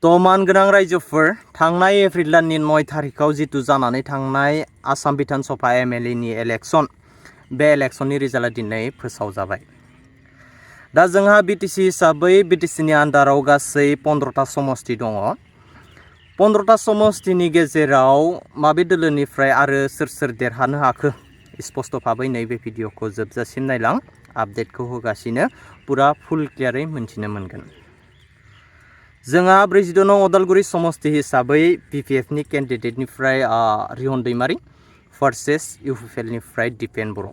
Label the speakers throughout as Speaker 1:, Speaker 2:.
Speaker 1: तो मानगोनां रायजोफोर थांनाय एप्रिल दाननि 9 तारिखआव जितु जानानै थांनाय आसाम बिधान सभा एमएलए नि इलेक्शन बे इलेक्शननि रिजाल्टआ दिनै फोसावजाबाय। दा जोंहा बिटिसि हिसाबै बिटिसिनि आन्डाराव गासै 15टा समस्ति दङ। 15टा समस्तिनि गेजेराव माबे दोलोनिफ्राय आरो सोर सोर देरहानो हाखो स्पष्ट भाबै नैबे भिडिअखौ जोबजासिम नायलां आपडेटखौ होगासिनो पुरा फुल क्लियारै मोनथिनो मोनगोन। जोंहा 42 नं अदालगुरि समस्ति हिसाबै बिपिएफ नि केन्डिडेटनिफ्राय रिहन दैमारी भार्सेस इउपिपिएल निफ्राय दिपेन बर'।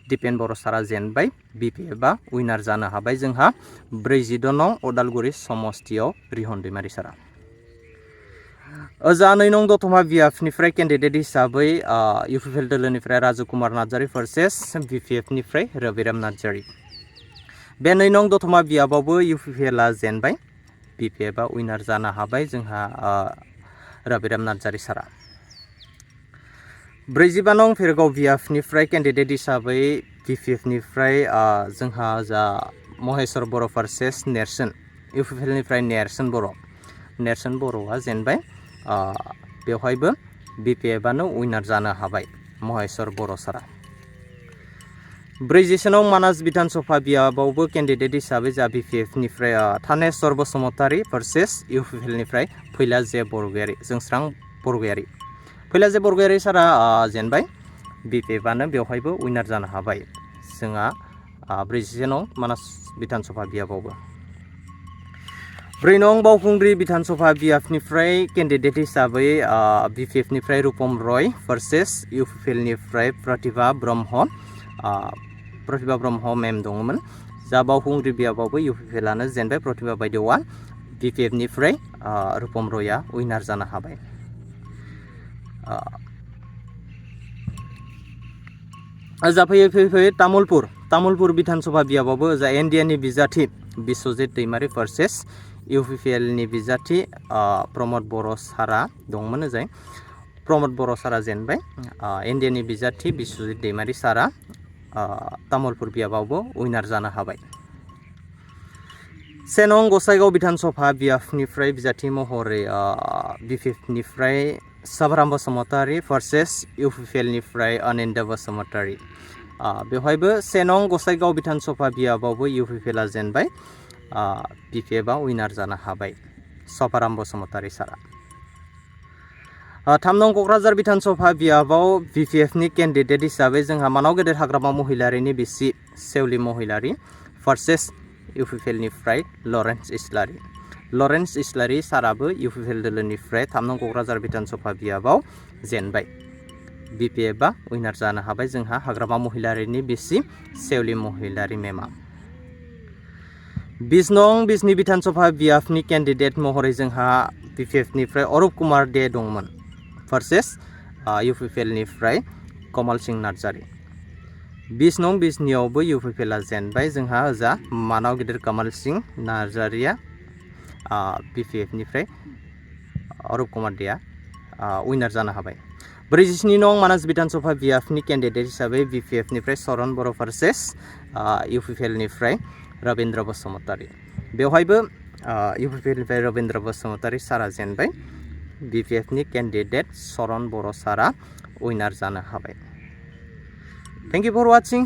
Speaker 1: दिपेन बर' सारा जेनबाय, बिपिएफआ उइनार जानो हाबाय जोंहा 42 नं अदालगुरि समस्तियाव रिहन दैमारी सारा। ओजा 2 नं दतमा बिएफनिफ्राय केन्डिडेट हिसाबै इउपिपिएल दोलोनिफ्राय राजु कुमार नार्जारी भार्सेस बिपिएफ निफ्राय रबिराम नार्जारी। बे 2 नं दतमा बिएफआवबो इउपिपिएलआ जेनबाय, बिपिएफआ उइनार जानो हाबाय जोंहा रबिराम नार्जारी सारा। 45 नं भेरगाव बिएफनिफ्राय केन्डिडेट हिसाबै बिपिएफ निफ्राय जोंहा जा महेश्वर बर' भार्सेस नेरसोन, इउपिपिएल निफ्राय नेरसोन बर'। नेरसोन बर'आ जेनबाय, बेवहायबो बिपिएफआनो उइनार जानो हाबाय महेश्वर बर' सारा। 46 नं मानास बिधान सभा बिएफआवबो केन्डिडेट हिसाबै जा बिपिएफ निफ्राय थानेश्वर बसुमतारी भार्सेस इउपिपिएल निफ्राय फैलाजे बरगयारी, जोंस्रां बरगयारी। फैलाजे बरगयारी सारा जेनबाय, बिपिएफआनो बेवहायबो उइनार जानो हाबाय जोंहा 46 नं मानास बिधान सभा बिएफआवबो। 4 नं बावखुंग्रि बिधान सभा बिएफनिफ्राय केन्डिडेट हिसाबै बिपिएफ निफ्राय रुपम रय भार्सेस इउपिपिएल निफ्राय प्रतिभा ब्रह्म। प्रतिभा ब्रह्म मेम दङमोन। जा बावखुंग्रि बिएफआवबो इउपिपिएलआनो जेनबाय, प्रतिभा बायदेवआ बिपिएफ निफ्राय रुपम रयआ उइनार जानो हाबाय। जा फैयै तामुलपुर बिधान सभा बिएफआवबो जा एनडिएनि बिजाथि बिश्वजित दैमारी भार्सेस इउपिपिएल नि बिजाथि प्रमद बर' सारा दंमोन ओजाय। प्रमद बर' सारा जेनबाय, एनडिएनि बिजाथि बिश्वजित दैमारी सारा तामुलपुर बिएफआवबो उइनार जानो हाबाय। 1 नं गसाइगाव बिधान सभा बिएफनिफ्राय बिजाथि महरै बिपिएफ निफ्राय साभाराम बसुमतारी भार्सेस इउपिपिएल निफ्राय अनिन्द बसुमतारी। बेवहायबो 1 नं गसाइगाव बिधान सभा बिएफआवबो इउपिपिएलआ जेनबाय, बिपिएफआ उइनार जानो हाबाय साभाराम बसुमतारी सारा। 3 नं क'क्राझार बिधान सभा बिएफआव बिपिएफ नि केन्डिडेट हिसाबै जोंहा मानाव गेदेर हाग्रामा महिलारिनि बिसि सेवलि महिलारी भार्सेस इउपिपिएल निफ्राय लरेन्स इस्लारि। लरेन्स इस्लारि साराबो इउपिपिएल दोलोनिफ्राय 3 नं क'क्राझार बिधान सभा बिएफआव जेनबाय, बिपिएफआ उइनार जानो हाबाय जोंहा हाग्रामा महिलारिनि बिसि सेवलि महिलारि मेमा। 20 नं बिजनी बिधान सभा बिएफनि केन्डिडेट महरै जोंहा बिपिएफ निफ्राय अरूप कुमार दे दंमोन भार्सेस इउपिपिएल निफ्राय कमल सिंह नार्जारी। 20 नं बिजनीआवबो इउपिपिएलआ जेनबाय जोंहा ओजा मानाव गिदिर कमल सिंह नार्जारीया बिपिएफ निफ्राय अरूप कुमार देआ उइनार जानो हाबाय। 47 नं मानास बिधान सभा बिएफनि केन्डिडेट हिसाबै बिपिएफ निफ्राय शरण बर' भार्सेस इउपिपिएल निफ्राय रवीन्द्र बसुमतारी। बेवहायबो इउपिपिएल निफ्राय रवीन्द्र बसुमतारी सारा जेनबाय, बिपिएफ नि केन्डिडेट शरण बर' सारा उइनार जानो हाबाय। Thank you for वाचिं।